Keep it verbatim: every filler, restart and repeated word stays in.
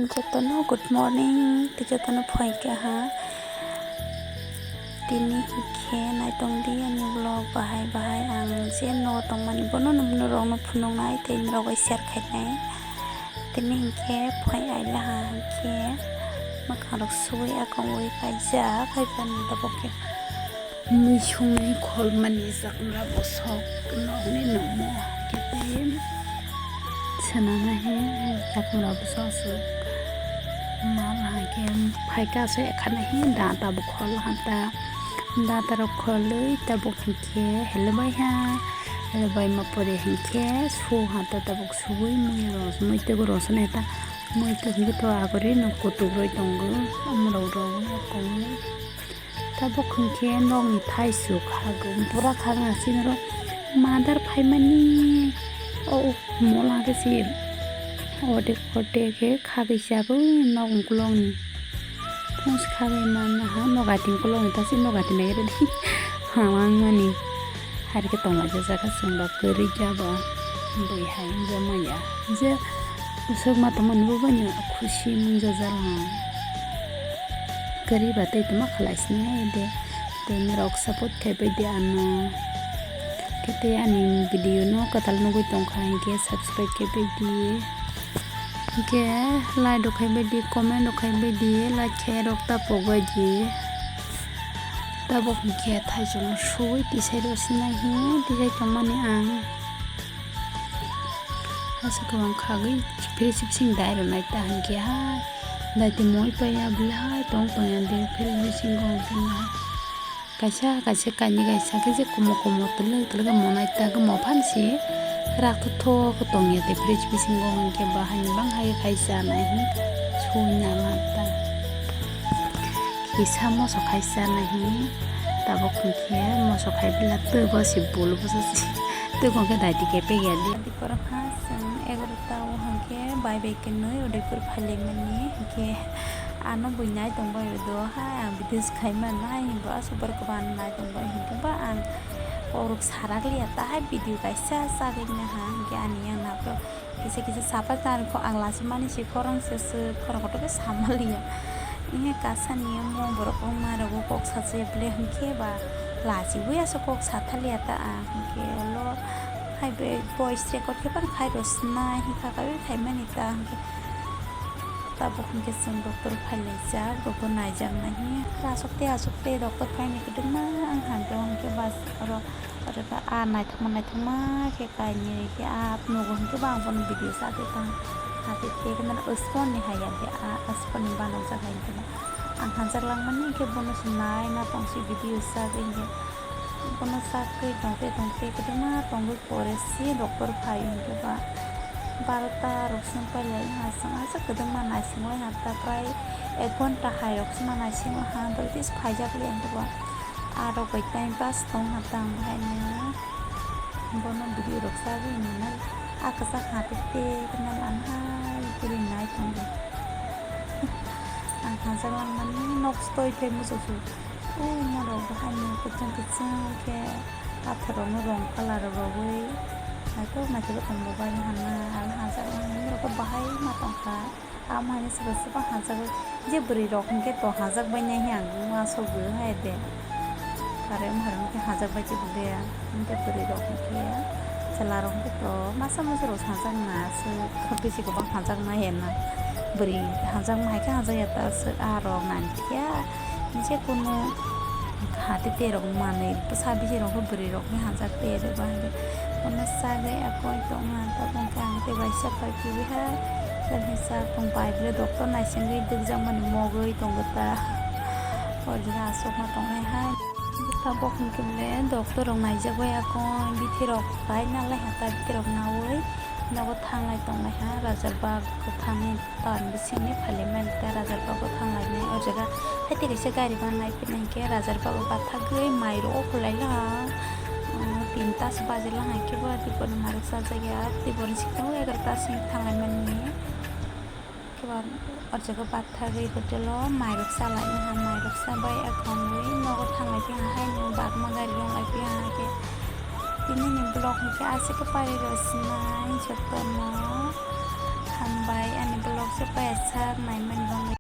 Jotono good morning, tei jotono phaikha ha. Tini hinkhe naitongdi ani vlog bahai bahai ang je nogo tongmani bono norokno phunuknai tei norok bai share khainai. Tini hinkhe phai aila ha hinkhe mwkhangrok suwi akongwi kaijak, hai phano tabuk khe. Mui songwi kholmani chakmra bwsok nokni nungmo khe tei swnamnai he chakmra bwsok aswk mal hai khe phaikha aswk ekha nai he da tabuk khol ha ta da tarok kholwi tabuk hinkhe helebaiha helebaima pore hinkhe su ha ta tabuk suwi mui rok mui tei rosonai ta mui tei hinkhe to agori no kutuk rwi tongo omorok rok kongwi. Tabuk hinkhe nokni thaichuk khagwi bura khagwi chini oro madar phaimani o mola khe se ordek ordek khe khagwi se abo nok ukulokni phungsi khagwi manna ha nok ating ukulokni ta se nok ating nai rwdi hamang mani. Hari khe tonglaijak jaga chwng rok kwrwi khe abo bui hai wngya manya je bwswk ma tongmani bo bani khusi wngya jala kwrwi ba tei tongma khalai sini hai de tei norok support khai bai di ano khe tei ani video no kwtal nugwi tongkha hinkhe subscribe khai bai di. Hinkhe like rok khai bai di, comment rok khai bai di, like khai rok ta pok bai di. Tabuk hinkhe thaichukno suwi tisai rw sinai hi tisai tongmani ang. Aswk kwbang khagwi fridge bising dai rwnai ta hinkhe hai dai twi moi paiya belai tong tongya de fridge bisingo hinkhe na. Kaisa kaisa kainwi kaisa khe je kumo kumo twlwk twlwk khe monai ta khe mophan se rak thok thok khe tongya tei fridge bisingo hinkhe bahai ni bang hai khai chanai hin sui na ma ta kisa moso khai chanai hin tabuk hinkhe moso khai bila twi bo se bul bwsa se twi hwnkhe dai twi khe pegya di. Borok ha chwng egaroh ta o hinkhe bai bai kwnwi Udaipur phailaimani hinkhe. Ano bui nai tongbai do hai ang video se khaima nai hinba aswk borok kwbang nai tongbai hinkhe ba ang kokrok sarak liya ta hai video kaisa chagwi naha hinkhe ani yang naphro kisa kisa sapai ta ang lachi mani se khorang se se khorang kotor khe sama liya. Ini kasani mo borok wngma rogo kok sachi bole hinkhe ba lachiwi aswk kok satha liya ta ang hinkhe ulo hai voice record khe phano khai rw sinai hinkha kaiwi khaimani ta hinkhe. Tabuk hinkhe chwng doctor phailaijak, doctor naijaknai hi. Aswk tei aswk tei doctor phaini kwbangma wng hamjak hinkhe bus oro, oro khe ah naithokma naithokma khe kainwi khe ah nugo hinkhe bo ang bono video chagwi tong. Hati tei khe nang sport ni haiya de ah sport ni banokjak hai hinkhe ang hamjak langmani hinkhe bono se naina tongsi video chagwi hinkhe bono chagwi tongte tongte kwbangma tongwi pore se doctor phai hinkhe ba barota rok song pailai ha chwng aswk kwbangma naisingwi ha ta prai ek ghonta hai rok se ma naisingwi ha tei tei se phaijak le hinkhe ba ah rok bai time pass tong ha tang bahaino bono video rok chagwi hinwi nai ah kwchak ha tei tei khe nang ang hai kwrwi nai tongo. Ang hamjak langmani nok stoi phai muchuk se. O morok bahaino kwchwng kwchwng khe pathorrokno rong colour rwgwi naithok naithok tongbo bai hwnna ang hamjak langmani norok bahai ma tongkha. Amo haino sobo sobo hamjagwi je bwrwi rok hinkhe to hamjak bainai hiya ang uansukgo hai de. Aro omo hai rok hinkhe hamjak bai tongbo de hinkhe bwrwi rok hinkhe chwla rok hinkhe to masa masa rok hamjakna aswk bisi kwbang hamjakna hiya na bwrwi hamjakma hai khe hamjakya ta aswk ah rok nangkhe. Je kunu hati tei rok manwi bwsa bisi rok khe bwrwi rok khe hamjak tei de ba hwnkhe bono sagwi akoi tongma tabuk khe ang tei bai chapar kibi hai tei sak tong bai bwlai doctor naisingwi dukjakmani mogwi tongo ta o jaga aswkma tongnai hai tabuk hwnkhe bwlai doctor rok naijak bai akoi bithi rok bai nalai ha ta bithi rok naui nogo thanglai tonglai ha raja bag kwthangni. Tar bisingni phailaimani tei Rajarbago thanglainai. O jaga haite kaisa gari mannai, phirnai hinkhe Rajarbago bathagwi mairok okhorlailak. Tinta se bajilak hinkhe bo tei borokni mairok chajakya, tei borokni sikno egarota simi thanglaimani. Khe ba o jaga bathagwi hotel o mairok chalainai, mairok chabai akhangwi nogo thanglai phiya, haino bagma gari ronglai phiya hinkhe. Tini ni vlog hinkhe aswk khe pari rw sinai jotono. Hambai ani vlog Chapaya sak naimani bagwi